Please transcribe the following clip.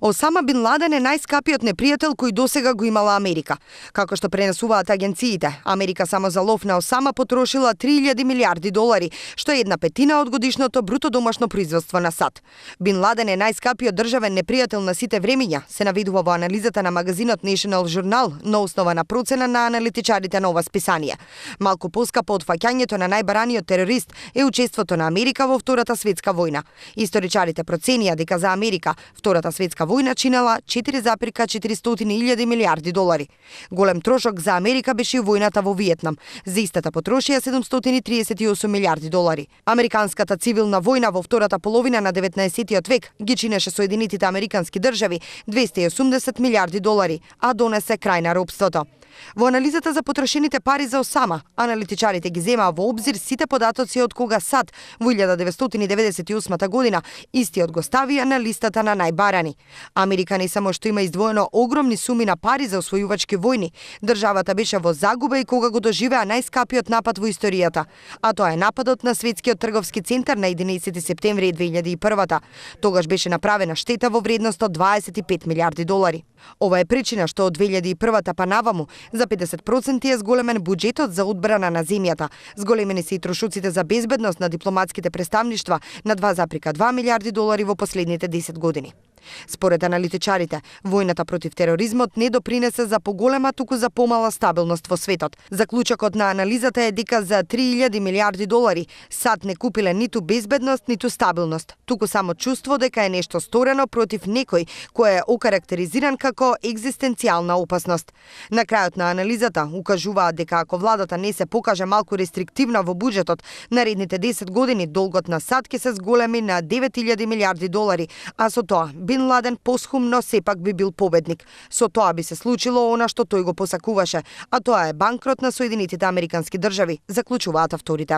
Осама Бин Ладен е најскапиот непријател кој досега го имала Америка. Како што пренесуваат агенциите, Америка само за лов на Осама потрошила 3000 милиарди долари, што е 1/5 од годишното бруто домашно производство на САД. Бин Ладен е најскапиот државен непријател на сите времиња, се наведува во анализата на магазинот National Journal на основа на процена на аналитичарите на ова списание. Малку поскапо од фаќањето на најбараниот терорист е учеството на Америка во Втората светска војна. Историчарите проценија дека за Америка Втората светска војна чинела 4,400 милиарди долари. Голем трошок за Америка беше и војната во Виетнам. За истата потрошија 738 милиарди долари. Американската цивилна војна во втората половина на 19 век ги чинеше Соединетите Американски држави 280 милиарди долари, а донесе крај на робството. Во анализата за потрошените пари за Осама, аналитичарите ги земаа во обзир сите податоци од кога САД во 1998 година истиот го ставија на листата на најбарани. Америка не само што има издвоено огромни суми на пари за освојувачки војни, државата беше во загуба и кога го доживеа најскапиот напад во историјата, а тоа е нападот на Светскиот трговски центар на 11 септември 2001. Тогаш беше направена штета во вредност од 25 милиарди долари. Ова е причина што од 2001 па наваму за 50% е зголемен буџетот за одбрана на земјата. Зголемени се и трошоците за безбедност на дипломатските представништва на 2,2 милиарди долари во последните 10 години. Според аналитичарите, војната против тероризмот не допринесе за поголема, туку за помала стабилност во светот. Заклучокот на анализата е дека за 3000 милиарди долари САД не купиле ниту безбедност, ниту стабилност, туку само чувство дека е нешто сторено против некој кој е окарактеризиран како екзистенцијална опасност. На крајот на анализата укажуваат дека ако владата не се покаже малку рестриктивна во буџетот, наредните 10 години долгот на САД ќе се зголеми на 9000 милиарди долари, а со тоа Бин Ладен посхумно сепак би бил победник. Со тоа би се случило она што тој го посакуваше, а тоа е банкрот на Соединетите Американски држави, заклучуваат авторите.